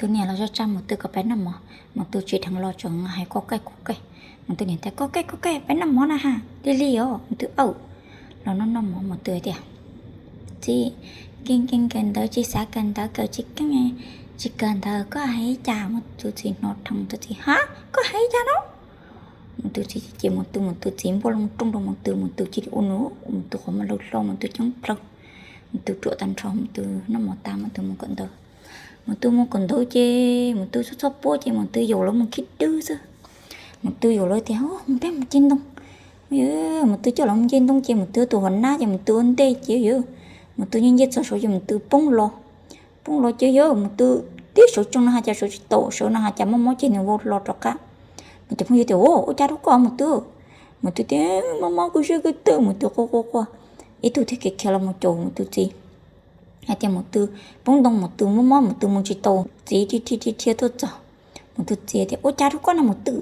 Tus niam los zov tsa Mus Tw kom peb noj mov, Mus Tw tsis dheev los tseem hais koj kaj koj kaj. Mus Tw niam tias koj kaj koj kaj, peb noj mov na ha, li li os. Mus Tw aw los noj noj mov, Mus Tw tias txiv, kawg kawg kawg ntawd tsis xav kawg ntawd kawg tsis keej, tsis kawg ntawd koj hais li cas? Mus Tw txiv hnov dheev, Mus Tw txiv, ha, koj hais li cas no? Mus Tw txiv ces Mus Tw, Mus Tw txiv npuaj loo rooj rau Mus Tw, Mus Tw cia li ua nws, Mus Tw qhov muag law hlo, Mus Tw ceeb plaws, Mus Tw ruam tag nrho, Mus Tw noj mov tas Mus Tw mus kawm ntawv. Mus Tw mus kawm ntawv ces Mus Tw txhob txhob puab ces Mus Tw yaum lawv mus khib dwb xwb. Mus Tw yaum lawv tias mus peb mus ce ntoo. Mus Tw coj lawv mus ce ntoo ces Mus Tw tus hauv nab ces Mus Tw ua ntej ces yog Mus Tw nce nce txog saud ces Mus Tw poob los. Poob los ces yog Mus Tw tib sawv tsees no has cas sawv tsis tau, sawv no has cas mob mob ces nws vau hlo rov qab. Nws cov phooj ywg tias ua cas rau koj Mus Tw? Mus Tw tias mob mob kuv siab kuv tw, Mus Tw quaj quaj quaj. Ib tug thiaj khiav khiav los mus caum Mus Tw txiv hais tias Mus Tw poob ntoo, Mus Tw mob mob, Mus Tw mus tsis tau, txiv dhia dhia dhia tuaj txog. Mus Tw txiv tias ua cas rau koj no Mus Tw?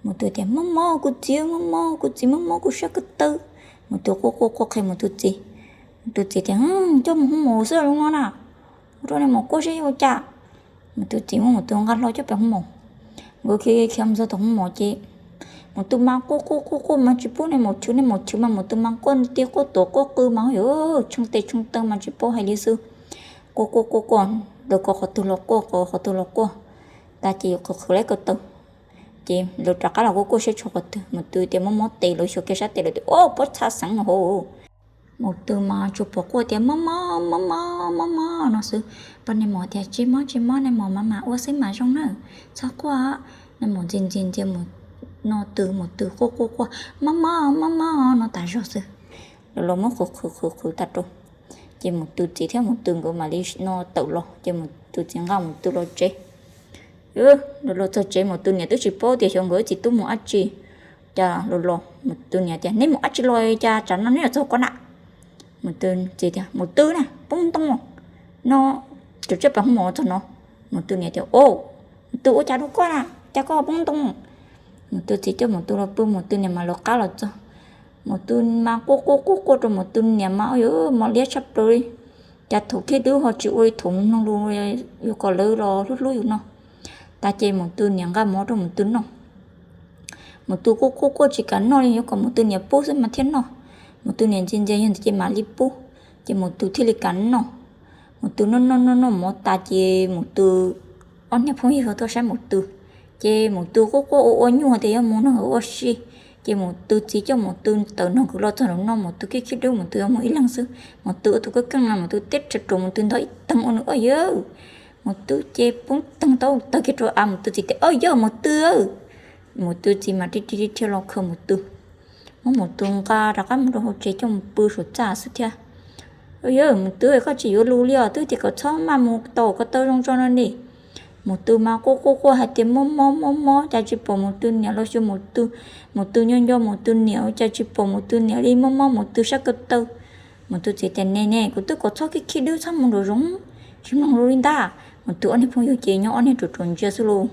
Mus Tw tias mob mob kuv txiv, mob mob kuv txiv, mob mob kuv siab kuv tw. Mus Tw quaj quaj quaj qhia Mus Tw txiv. Mus Tw txiv tias coj mus hoob mos xwb zoo no na, ua rau nej mus kuaj siab ua cas. Mus Tw txiv muab Mus Tw nqa hlo coj pem hoob mos. Nkawd khiav khiav mus txog tom hoob mos ces Mus Tw mas quaj quaj quaj quaj mas tsis pub nej mus chwv, nej mus chwv mas Mus Tw mas quaj ti quaj tuam quaj qw mas yog tshee tes tshee taw mas tsis paub hais li xwb. Quaj quaj quaj quaj, lawv ko qhov twg los quaj, ko qhov twg los quaj, tas ces qhwv qhwv lawv ko taw. Ces lawv rov qab los quaj quaj saib tshuav qhov twg, Mus Tw tias mob mob tes, lawv xyuas kiag sab tes lawv tias o pob txha xeev hauv. Mus Tw mas tsuas pom quaj tias mob mob mob mob mob mob no xwb. Poj niam mos tias tsis mob tsis mob, nej mus mas mam ua xwb mam zoo na, txhob quaj. Nej mus ntxias ntxias ntxias mus no Tw, Mus Tw quaj quaj quaj mob mob mob mob no tas zog xwb. Lawv los muab qhwv qhwv qhwv qhwv tas rau, ces Mus Tw txiv thiab Mus Tw nkawd mam li no tawm los ces Mus Tw txiv nqa Mus Tw los tsev. Los los txog tsev Mus Tw niam twb tsis paub tias xyov nkawd txiv tub mus dab tsi. Cas los los Mus Tw niam tias neb mus dab tsi los cas tsam no neb los txog ko na? Mus Tw txiv tias Mus Tw na poob ntoo no, tus tsiaj pas hoob mos txog no. Mus Tw niam tias o, Mus Tw ua cas rau koj na, cas koj poob ntoo? Mus Tw txiv coj Mus Tw los pw, Mus Tw niam mas lawv qab los txog. Mus Tw mas quaj quaj quaj quaj rau Mus Tw niam mas yog mos liab tshaj plaws li. Cas thaum khib dub ho tsis ua li thaum mloog lus, yuav kom lawv los hlub hlub yus no. Tas ces Mus Tw niam nqa mov rau Mus Tw noj. Mus Tw quaj quaj quaj tsis kam noj li, yuav kom Mus Tw niam pub xwb mas thiaj noj. Mus Tw niam ntxias ntxias yog ntawd ces mam li pub, ces Mus Tw thiaj li kam noj. Mus Tw noj noj noj noj mov tas ces Mus Tw ob niag phooj ywg tuaj saib Mus Tw, ces Mus Tw quaj quaj ua ua nyuj tias yuav mus nrog nkawd ua si. Ces Mus Tw txiv coj Mus Tw tawm nrog nkawd los txog nraum no, Mus Tw khib khib dub, Mus Tw yuav mus ib leeg xwb. Mus Tw ua tus kab keej no, Mus Tw teb rau Mus Tw ntog ib teeg ua nws o yawg. Mus Tw ces poob teeg tau tawg kiag rau av, Mus Tw txiv tias o yawg Mus Tw. Mus Tw txiv mas dhia dhia dhia los khawm Mus Tw, muab Mus Tw nqa rov qab mus rau hauv tsev coj mus pw saum txaj xwb thiab. Yawg Mus Tw, koj tsis yuav lus li os, twb tias kom txhob maj mus tau ko taw zoo tso no ne. Mus Tw mas quaj quaj quaj hais tias mob mob mob mob, cas tsis pom Mus Tw niam los xyuas Mus Tw. Mus Tw nco nco Mus Tw niam, cas tsis pom Mus Tw niam li, mob mob Mus Tw sab ko taw. Mus Tw txiv tias ne ne, kuv twb kom txhob khib khib dub, txhob mus nraum zoov, tsis mloog lus li ntag. Mus Tw ob niag phooj ywg ces nyob ob niag ruam ruam ntsia xwb lauj.